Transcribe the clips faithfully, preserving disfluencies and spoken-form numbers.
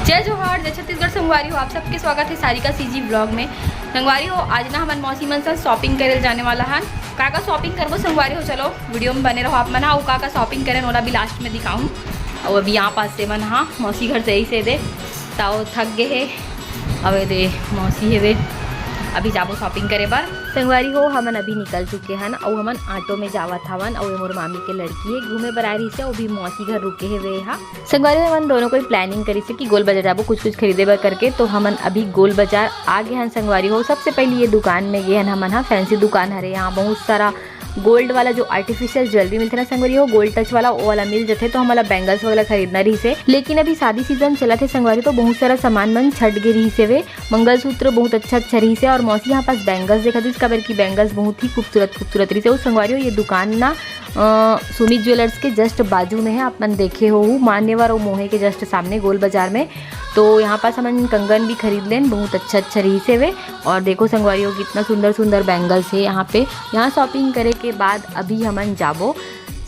जय जोहार, जय छत्तीसगढ़ संगवारी हो, आप सबके स्वागत हे सारिका CG vlog में। संगवारी हो, आज ना हमन मौसी मन संग shopping करे ल जाने वाला हन। का का shopping करबो संगवारी हो, चलो video में बने रहो आप मन। हाँ, अउ का का shopping करेन ओला भी last में दिखाहूँ। अउ अभी यहाँ पास से मन, हाँ, मौसी घर से ही से दे ताओ थक गे हे। अबे दे मौसी हे वे, अभी जाबो shopping करे बर। संगवारी हो, हमन अभी निकल चुके हन अउ हमन auto में जावत हवन। अउ ये मोर मामी के लड़की हे, घूमे बर आए रहिसे, वो भी मौसी घर रुके हे वे हा। संगवारी हो, हमन दोनों कोई planning करिसे कि गोल बाजार जाबो कुछ कुछ खरीदे बर करके। तो हमन अभी गोल बाजार आ गे हन संगवारी हो। सबसे पहले ये दुकान में गे हन हमन हा, fancy दुकान हरे, यहाँ बहुत सारा gold वाला जो artificial jewellery मिलथे ना संगवारी हो, gold touch वाला, वो वाला मिल जथे। तो हमन ला bangles वगैरह खरीदना रहिसे, लेकिन अभी शादी season चलत हे संगवारी, तो बहुत सारा सामान मन छट गे रहिसे वे। मंगलसूत्र बहुत अच्छा अच्छा रहिसे, और मौसी यहाँ पास bangles देखत रहिस, काबर की bangles बहुत ही खूबसूरत खूबसूरत रहिसे। अउ संगवारी हो, ये दुकान ना अ, सुमित ज्वेलर्स के just बाजू में हे, आप मन देखे हो मान्यवर अउ मोहे के just सामने गोल बाजार में। तो यहाँ पास हमन कंगन भी खरीद लेन, बहुत अच्छा अच्छा रहिसे वे। और देखो संगवारी हो, कितना सुंदर सुंदर bangles हे यहाँ पे। यहाँ shopping करे के बाद अभी हमन जाबो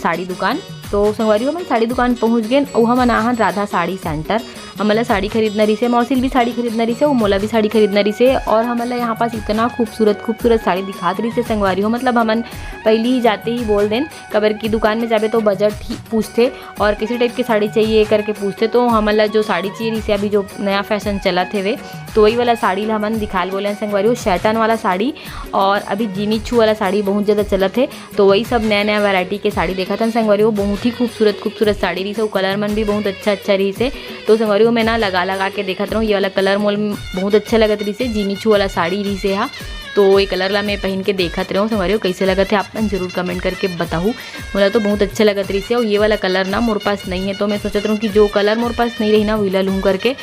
साड़ी दुकान। तो संगवारी हो, हमन साड़ी दुकान पहुँच गेन अउ हमन आहन राधा साड़ी center। हमन ला साड़ी खरीदना रहिसे, मौसी ल भी साड़ी खरीदना रहिसे, अउ मोला भी साड़ी खरीदना रहिसे। और हमन ला यहाँ पास इतना खूबसूरत खूबसूरत साड़ी दिखात रहिसे संगवारी हो, मतलब हमन पहली ही जाते ही बोल देन, काबर की दुकान में जाबे तो budget ही पूछथे और किसी type की साड़ी चाहिए करके पूछथे। तो हमन ला जो साड़ी चाहिए रहिसे, अभी जो नया fashion चलत हे वे, तो वही वाला साड़ी ला हमन दिखाल बोले हन संगवारी हो, satin वाला साड़ी। और अभी जिमी चू वाला साड़ी बहुत ज़्यादा चलत हे, तो वही सब नया नया variety के साड़ी देखत हन संगवारी हो। बहुत ही खूबसूरत खूबसूरत साड़ी रहिसे, अउ colour मन भी बहुत अच्छा अच्छा रहिसे। तो संगवारी हो, मैं ना लगा लगा के देखत रहूँ, ये वाला colour मोल बहुत अच्छा लगत रहिसे, जिमी चू वाला साड़ी रहिसे हा। तो ये colour ला मैं पहन के देखत रहूँ संगवारी हो, कैसे लगत हे आप मन जरूर comment करके बताहू। मोला तो बहुत अच्छा लगत रहिसे। अउ ये वाला colour ना मोर पास नहीं है, तो मैं सोचत रहूँ कि जो colour मोर पास नहीं रही ना, वही ला लूँ करके।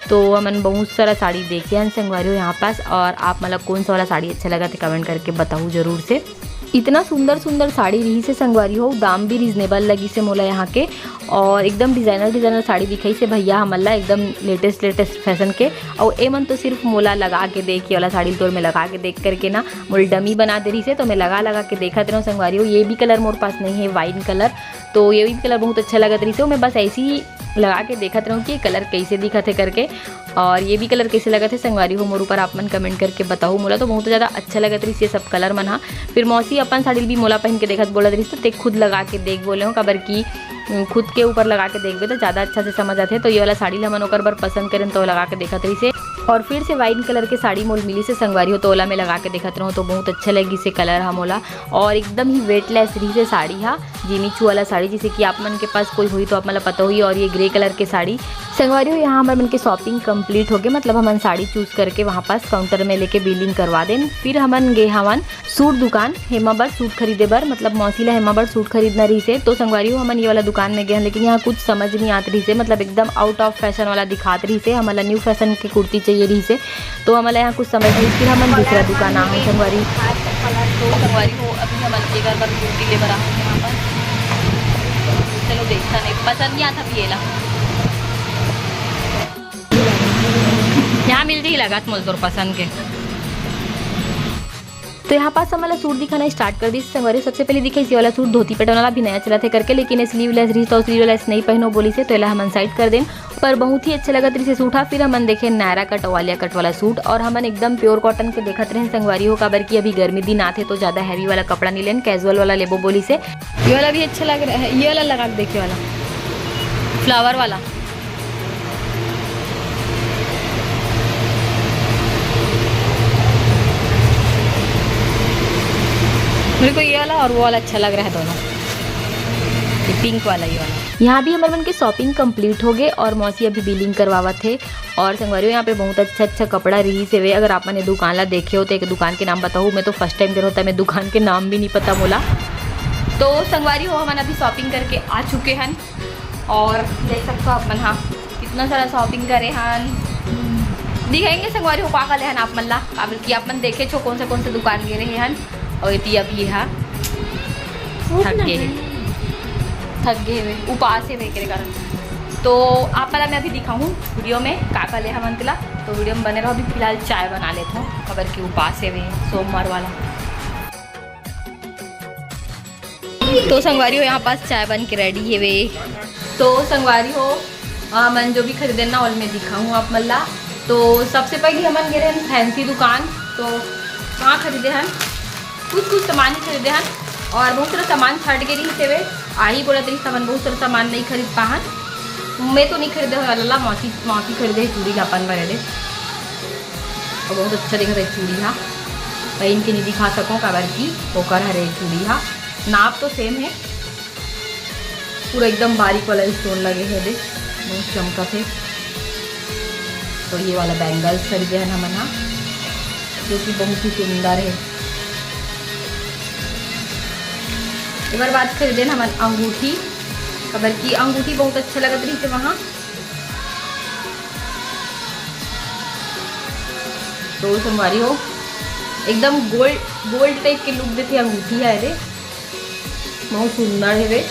तो हमन बहुत सारा साड़ी देखे हन संगवारी हो यहाँ पास, और आप मन ला कौन सा वाला साड़ी अच्छा लगत हे comment करके बताहू जरूर से। इतना सुंदर सुंदर साड़ी रहिसे संगवारी हो, दाम भी reasonable लगिसे मोला यहाँ के, और एकदम designer designer साड़ी दिखाइसे भैया हमन ला, एकदम latest latest fashion के। अउ ए मन तो सिर्फ मोला लगा के देख, ये वाला साड़ी तोर में लगा के देख करके ना मोला dummy बना दे रहिसे, तो मैं लगा लगा के देखत रहूँ संगवारी हो। ये भी colour मोर पास नहीं है, wine colour, तो ये भी colour बहुत अच्छा लगत रहिसे, मैं बस ऐसे ही लगा के देखत रहूँ कि colour कैसे दिखत हे करके। और ये भी colour कैसे लगत हे संगवारी हो, मोर ऊपर आप मन comment करके बताहू। मोला तो बहुत ज़्यादा अच्छा लगत रहिस ये सब colour मन हा। फिर मौसी अपन साड़ी भी मोला पहन के देखत बोलत रहिस, तो ते खुद लगा के देख बोले हो, काबर कि, उम, खुद के ऊपर लगा के देखबे तो ज़्यादा अच्छा से समझ आथे। तो ये वाला साड़ी ला हमन ओकर बर पसंद करेन, तो लगा के देखत रहिसे। और फिर से wine colour के साड़ी मोल मिलिसे संगवारी हो, तो ओला मैं लगा के देखत रहूँ, तो बहुत अच्छा लगिसे colour हा मोला। और एकदम ही weightless रहिसे साड़ी हा, जिमी चू वाला साड़ी, जैसे कि आप मन के पास कोई होही तो आप मन ला पता होही। और ये grey colour के साड़ी संगवारी हो, यहाँ हमर मन के shopping complete हो गे, मतलब हमन साड़ी choose करके वहाँ पास counter में लेके billing करवा देन। फिर हमन गे हवन suit दुकान हेमा बर suit खरीदे बर, मतलब मौसी ला हेमा बर suit खरीदना रहिसे। तो संगवारी हो, हमन ये वाला दुकान में गे हन, लेकिन यहाँ कुछ समझ नहीं आत रहिसे, मतलब एकदम out of fashion वाला दिखात रहिसे। हमन ला new fashion के कुर्ती चाहिए रहिसे, तो हमन ला यहाँ कुछ समझ नहीं। फिर हमन दूसरा दुकान आ हन संगवारी। तो संगवारी हो, अभी हमन के घर बर कुर्ती ले बर आ हन यहाँ पर। चलो देखथन, पसंद नहीं आता पिए ला। यहाँ मिल जाही लगत मोल तोर पसंद के। तो यहाँ पास हमन ला suit दिखाना start कर दिस संगवारी। सबसे पहले दिखाइस ये वाला suit, धोती pattern वाला, अभी नया चलत हे करके, लेकिन ये sleeveless रहिस तो sleeveless नहीं पहनो बोलिसे, तो एला हमन side कर देन। पर बहुत ही अच्छा लगत रहिसे suit हा। फिर हमन देखे Nyra cut, वालिया cut वाला suit, और हमन एकदम pure cotton के देखत रहेन संगवारी हो, काबर कि अभी गर्मी दिन आथे तो ज़्यादा heavy वाला कपड़ा नहीं लेन, casual वाला लेबो बोलिसे। ये वाला भी अच्छा लग रहा है, ये वाला लगा के देखिए वाला flower वाला। मेरे को ये वाला और वो वाला अच्छा लग रहा है दोनों, ये pink वाला, ये वाला। यहाँ भी हमर मन के shopping complete हो गे और मौसी अभी billing करवावत हे। और संगवारी हो, यहाँ पे बहुत अच्छा अच्छा कपड़ा रहिस हेवे। अगर आप मन ये दुकान ला देखे हो तो एक दुकान के नाम बताहू, मैं तो first time दे रहा हूँ, तो मैं दुकान के नाम भी नहीं पता मोला। तो संगवारी हो, हमन अभी shopping करके आ चुके हन और देख सकते हो आप मन, हाँ, कितना सारा shopping करे हन। दिखाएंगे संगवारी हो का का ले हन आप मन ला, काबर कि आप मन देखे छो कौन से कौन से दुकान गे रहे हन। और इति अभी हा थक गे हे, थक गे हे, उपास हे एकरे कारण। तो आप मन ला मैं अभी दिखाहूँ video में का का ले हवन तेला, तो video में बने रहो। अभी फिलहाल चाय बना लेत हूँ, काबर कि उपास हे सोमवार वाला। तो संगवारी हो, यहाँ पास चाय बन के ready हेवे। तो संगवारी हो, हमन जो भी खरीदे ना, ओल में दिखाऊँ आप मन ला। तो सबसे पहले हमन गे रहन फैंसी दुकान, तो वहाँ खरीदे हन, कुछ कुछ सामान ही खरीदे हन और बहुत सारा सामान छट गे रहिस हेवे। आही बोलत रहिस, हमन बहुत सारा सामान नहीं खरीद पाहन। मैं तो नहीं खरीदे हो ला, मौसी, मौसी खरीदे हे चूड़ी ला अपन बर दे। और बहुत अच्छा दिखत हे चूड़ी हा, पहन के नहीं दिखा सकूँ काबर की ओकर हरे चूड़ी हा, नाप तो सेम है। पूरा एकदम बारीक वाला स्टोन लगे हे दे, बहुत चमकत हे। तो ये वाला बैंगल्स खरीदे हन हमन हा, जो कि बहुत ही सुंदर है। एक बार बाद खरीदे हन हमन अंगूठी, काबर की अंगूठी बहुत अच्छा लगत रहिस हे वहाँ। तो संगवारी हो, एकदम गोल्ड, गोल्ड टाइप के लुक देथे अंगूठी हा दे, बहुत सुंदर हेवे।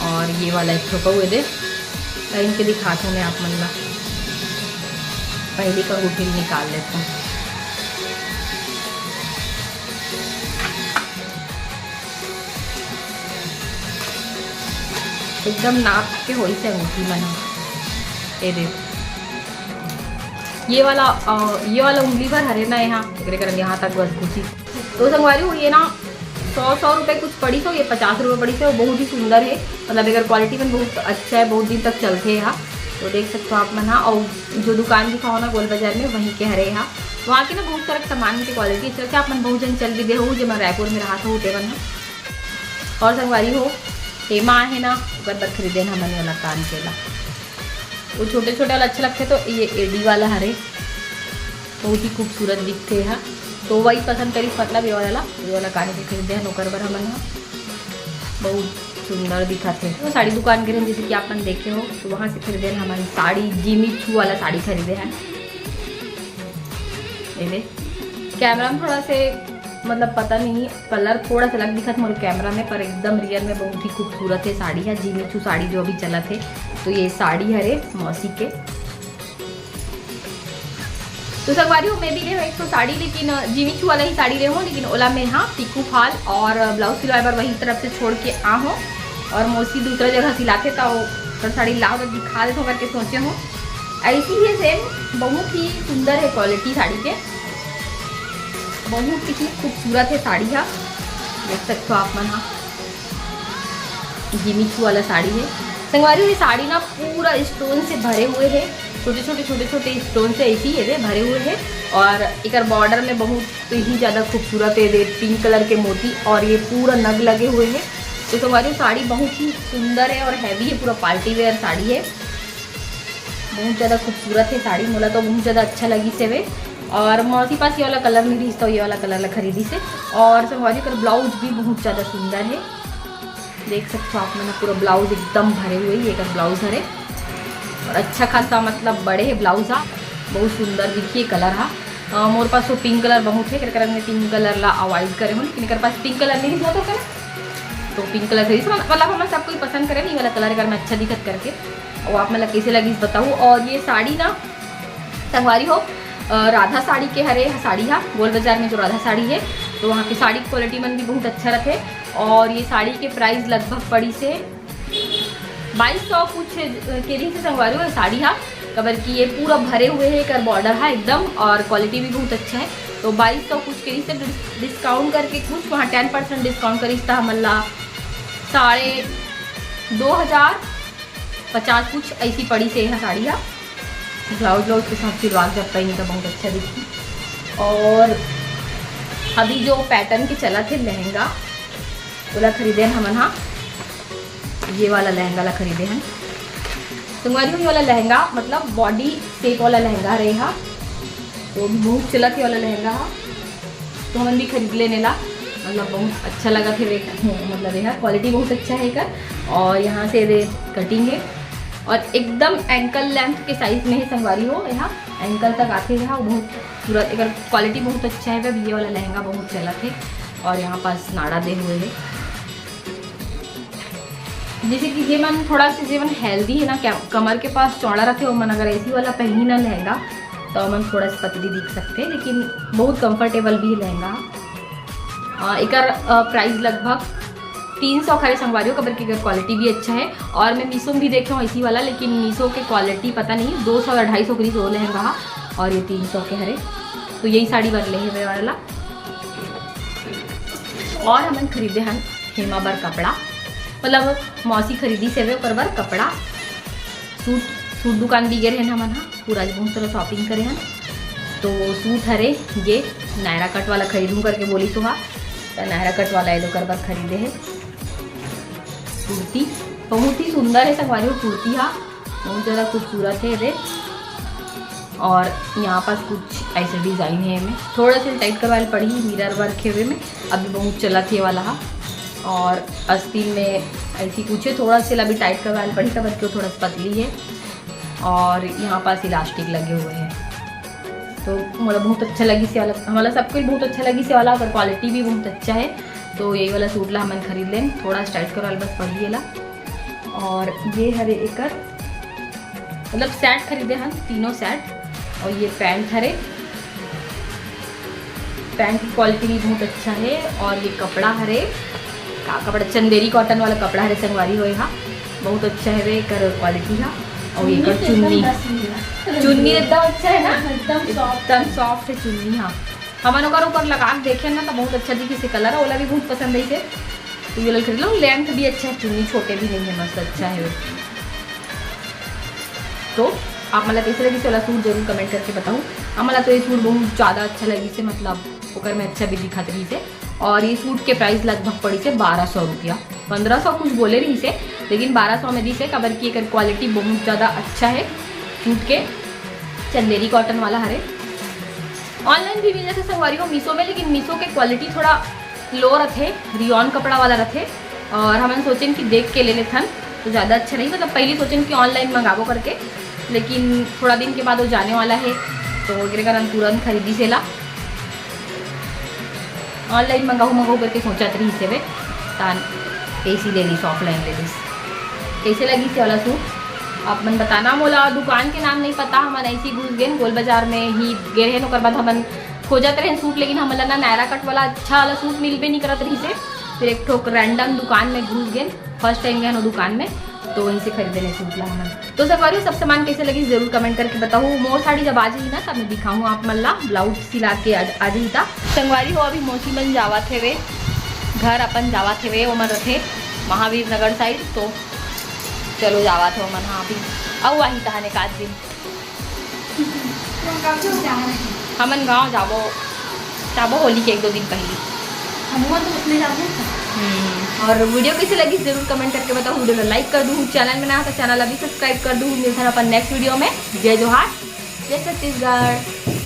और ये वाला एक ठो पउए दे, पहन के दिखात हूँ मैं आप मन ला। पहली का अंगूठी निकाल लेता हूँ। एकदम नाप के होइस हे अंगूठी मन ह। ये देखो, ये वाला, अ, ये वाला उंगली भर हरे ना यहाँ, एकरे कारण यहाँ तक बस घुसी। तो संगवारी हो, ये ना सौ, सौ रुपये कुछ पड़िस हो, ये पचास रुपये पड़िस हे, वो बहुत ही सुंदर है। मतलब एकर क्वालिटी मन बहुत अच्छा है, बहुत दिन तक चलथे हा। तो देख सकते हो आप मन हा। और जो दुकान दिखाओ ना गोल बाजार में, वहीं के हरे हा। वहाँ के ना बहुत सारा सामान के क्वालिटी अच्छा है। आप मन बहुत जन चल भी दे हो, जे मन रायपुर में रहा था, होते मन हा। और संगवारी हो, हेमा है ना, ओकर बर खरीदे ना हमन वाला कान के ला। वो छोटे छोटे वाला अच्छा लगथे, तो ये एडी वाला हरे, बहुत ही खूबसूरत दिखथे हा। तो वही पसंद करिस, मतलब ये वाला, ये वाला कान के खरीदे हन ओकर बर हमन हा। बहुत सुंदर दिखत हे। तो साड़ी दुकान के रहन, जैसे कि आप मन देखे हो, तो वहाँ से खरीदे हन हमन साड़ी, जिमी चू वाला साड़ी खरीदे हन। ये दे, कैमरा में थोड़ा से, मतलब पता नहीं, कलर थोड़ा सा अलग दिखत मोर कैमरा में, पर एकदम रियल में बहुत ही खूबसूरत है साड़ी है। जिमी चू साड़ी जो अभी चलत है, तो ये साड़ी हरे मौसी के। तो संगवारी हो, मैं भी ले हूँ एक ठो साड़ी, लेकिन जिमी चू वाला ही साड़ी ले हूँ, लेकिन ओला में हाँ पिकू फाल और ब्लाउज सिलवाए बर वही तरफ से छोड़ के आ हूँ, और मौसी दूसरा जगह सिलाथे, तो ओकर साड़ी लाओ तो दिखा देथों करके सोचे हूँ। ऐसी ही सेम, बहुत ही सुंदर है क्वालिटी साड़ी के, बहुत ही खूबसूरत है साड़ी हा। देख सकते हो आप मन हा, जिमी चू वाला साड़ी है। संगवारी हो, ये साड़ी ना पूरा स्टोन से भरे हुए है, छोटे छोटे, छोटे छोटे स्टोन से ऐसे ही ये भरे हुए है। और एकर बॉर्डर में बहुत ही ज़्यादा खूबसूरत है, ये पिंक कलर के मोती, और ये पूरा नग लगे हुए है। तो संगवारी हो, साड़ी बहुत ही सुंदर है और हैवी है, पूरा पार्टी वेयर साड़ी है, बहुत ज़्यादा खूबसूरत है साड़ी। मोला तो बहुत ज़्यादा अच्छा लगिस हेवे। और मौसी पास ये वाला कलर नहीं रहिस, तो ये वाला कलर ला खरीदिस हे। और संगवारी, एकर ब्लाउज भी बहुत ज़्यादा सुंदर है, देख सकते हो आप मन, पूरा ब्लाउज एकदम भरे हुए ही एकर ब्लाउज हरे, और अच्छा खासा, मतलब, बड़े है ब्लाउज हा, बहुत सुंदर दिखी कलर हा। अ, मोर पास वो पिंक कलर बहुत है, एकर कारण मैं पिंक कलर ला अवॉइड करे हूँ, लेकिन एकर पास पिंक कलर नहीं दिखा तो, तो पिंक कलर खरीदिस, मतलब, हमन सब कोई पसंद करे नहीं वाला कलर, एकर में अच्छा दिखत करके। और आप मन ला कैसे लगिस बताओ। और ये साड़ी ना, संगवारी हो, अ, राधा साड़ी के हरे साड़ी हा, गोल बाजार में जो राधा साड़ी है, तो वहाँ के साड़ी क्वालिटी मन भी बहुत अच्छा रथे। और ये साड़ी के प्राइस लगभग पड़िस हे बाईस सौ कुछ के रहिस हे संगवारी हो, ये साड़ी हा, काबर कि ये पूरा भरे हुए है, एकर बॉर्डर हा एकदम, और क्वालिटी भी बहुत अच्छा है। तो बाईस सौ कुछ के रहिस हे, डिस-, डिस्काउंट करके कुछ वहाँ टेन परसेंट डिस्काउंट करिस, त हमन ला साढ़े दो हजार पचास कुछ ऐसी पड़िस हे यह साड़ी हा। ब्लाउज, ब्लाउज के साथ सिलवा के जब पहनी तो बहुत अच्छा दिखी। और अभी जो पैटर्न के चलत हे लहंगा, ओला खरीदे हन हमन हा, ये वाला लहंगा ला खरीदे हन। संगवारी हो, ये वाला लहंगा, मतलब, बॉडी शेप वाला लहंगा रहे हा, तो अभी बहुत चलत हे वाला लहंगा हा, तो हमन भी खरीद लेने ला। मतलब, बहुत अच्छा लगत हे, देख, मतलब, ये क्वालिटी बहुत अच्छा है एकर। और यहाँ से ये कटिंग है, और एकदम एंकल लेंथ के साइज में है संगवारी हो, यहाँ एंकल तक आथे, यहाँ बहुत पूरा, एकर क्वालिटी बहुत अच्छा है। ये वाला लहंगा बहुत चलत हे, और यहाँ पास नाड़ा दे हुए है। जैसे कि जे मन थोड़ा से, जे मन हेल्दी है ना, क्या, कमर के पास चौड़ा रखे, वो मन अगर ऐसी वाला पहनी ना लहंगा, तो मन थोड़ा सा पतली दिख सकते हैं, लेकिन बहुत कंफर्टेबल भी है लहंगा। अ, एकर, अ, प्राइस लगभग तीन सौ खरे संगवारी हो, काबर के एकर क्वालिटी भी अच्छा है। और मैं मीशो में भी देखे हूँ ऐसी वाला, लेकिन मीशो के क्वालिटी पता नहीं, दो सौ या ढाई सौ के रहिस वो लहंगा हा, और ये तीन सौ के हरे। तो यही साड़ी बर ले हवे वाला। और हमन खरीदे हन हेमा बर कपड़ा, मतलब मौसी खरीदिस हवे ओकर बर कपड़ा। सूट, सूट दुकान भी गे रहेन हमन हा, पूरा आज बहुत सारा शॉपिंग करे हन। तो सूट हरे ये नायरा कट वाला खरीदूँ करके बोलिस हा, तो नायरा कट वाला ये ओकर बर खरीदे है। कुर्ती बहुत ही सुंदर है संगवारी हो, कुर्ती हा बहुत ज़्यादा खूबसूरत है रे। और यहाँ पास कुछ ऐसे डिज़ाइन है, में थोड़ा सा टाइट करवाए ल पड़ही, मिरर वर्क है में, अभी बहुत चलत हे वाला हा। और आस्तीन में ऐसी कुछ है, थोड़ा सा अभी टाइट करवाए ल पड़ही, काबर के वो थोड़ा सा पतली है। और यहाँ पास इलास्टिक लगे हुए हैं, तो मोला बहुत अच्छा लगिस ये वाला, हमला सबको बहुत अच्छा लगिस ये वाला, ओकर क्वालिटी भी बहुत अच्छा है। तो यही वाला सूट ला हमन खरीद लेन, थोड़ा टाइट करवाए ल बस पड़ही एला। और ये हरे एकर, मतलब सेट खरीदे हन, तीनों सेट। और ये पैंट हरे, पैंट की क्वालिटी भी बहुत अच्छा है। और ये कपड़ा हरे, का कपड़ा, चंदेरी कॉटन वाला कपड़ा हरे संगवारी हो, ये हा बहुत अच्छा है रे एकर क्वालिटी हा। और ये एकर चुन्नी, चुन्नी एकदम अच्छा है ना, एकदम सॉफ्ट, एकदम सॉफ्ट है चुन्नी हा। हमन ओकर ऊपर लगा के देखे ना, तो बहुत अच्छा दिखिस हे कलर, ओला भी बहुत पसंद आइस हे। तो ये वाला खरीद लो, लेंथ भी अच्छा है, चुन्नी छोटे भी नहीं है, मस्त अच्छा है। तो आप मन ला कैसे लगिस वाला सूट जरूर कमेंट करके बताओ। हमला तो ये सूट बहुत ज़्यादा अच्छा लगिस हे, मतलब ओकर में अच्छा भी दिखत रहिस हे। और ये सूट के प्राइस लगभग पड़िस हे बारह सौ रुपया, पन्द्रह सौ कुछ बोले रहिस हे, लेकिन बारह सौ में दिस हे, काबर कि एकर क्वालिटी बहुत ज़्यादा अच्छा है सूट के, चंदेरी कॉटन वाला हरे। ऑनलाइन भी मिल जाथे संगवारी हो मीशो में, लेकिन मीशो के क्वालिटी थोड़ा लो रथे, रियॉन कपड़ा वाला रथे। और हमन सोचेन कि देख के ले लेथन तो ज़्यादा अच्छा रही, मतलब पहली सोचेन कि ऑनलाइन मंगाबो करके, लेकिन थोड़ा दिन के बाद वो जाने वाला है, तो ओकरे कारण तुरंत खरीदिस एला। ऑनलाइन मंगाहूँ मंगाहूँ करके सोचत रहिस हवे, तान ऐसी ले लिस, ऑफलाइन ले लिस। कैसे लगिस ये वाला सूट आप मन बताना। मोला दुकान के नाम नहीं पता, हमन ऐसी घुस गेन गोल बाजार में ही गे रहेन, ओकर बाद हमन खोजत रहेन सूट, लेकिन हमन ला ना नायरा कट वाला अच्छा वाला सूट मिलबे नहीं करत रहिस हे। फिर एक ठोक रैंडम दुकान में घुस गेन, फर्स्ट टाइम गेन वो दुकान में, तो वहीं से खरीदे रहे सूट ला हमन। तो संगवारी हो, सब सामान कैसे लगिस जरूर कमेंट करके बताओ। मोर साड़ी जब आ जाही ना, तब मैं दिखाहूँ आप मन ला, ब्लाउज सिला के आ, आ जाही ता। संगवारी हो, अभी मौसी मन जावत हेवे घर, अपन जावत हेवे, ओमन रथे महावीर नगर साइड, तो चलो जावत हो मन, हाँ अभी अउ आही तहन एक आध दिन। हमन गाँव जाबो, जाबो होली के एक दो दिन पहली। हमुआ तो उसमें जाबो। हम्म, और वीडियो कैसे लगिस जरूर कमेंट करके बताओ। वीडियो ला लाइक कर दू, चैनल में ना हो तो चैनल अभी सब्सक्राइब कर दू। मिलथन अपन नेक्स्ट वीडियो में। जय जोहार, जय छत्तीसगढ़।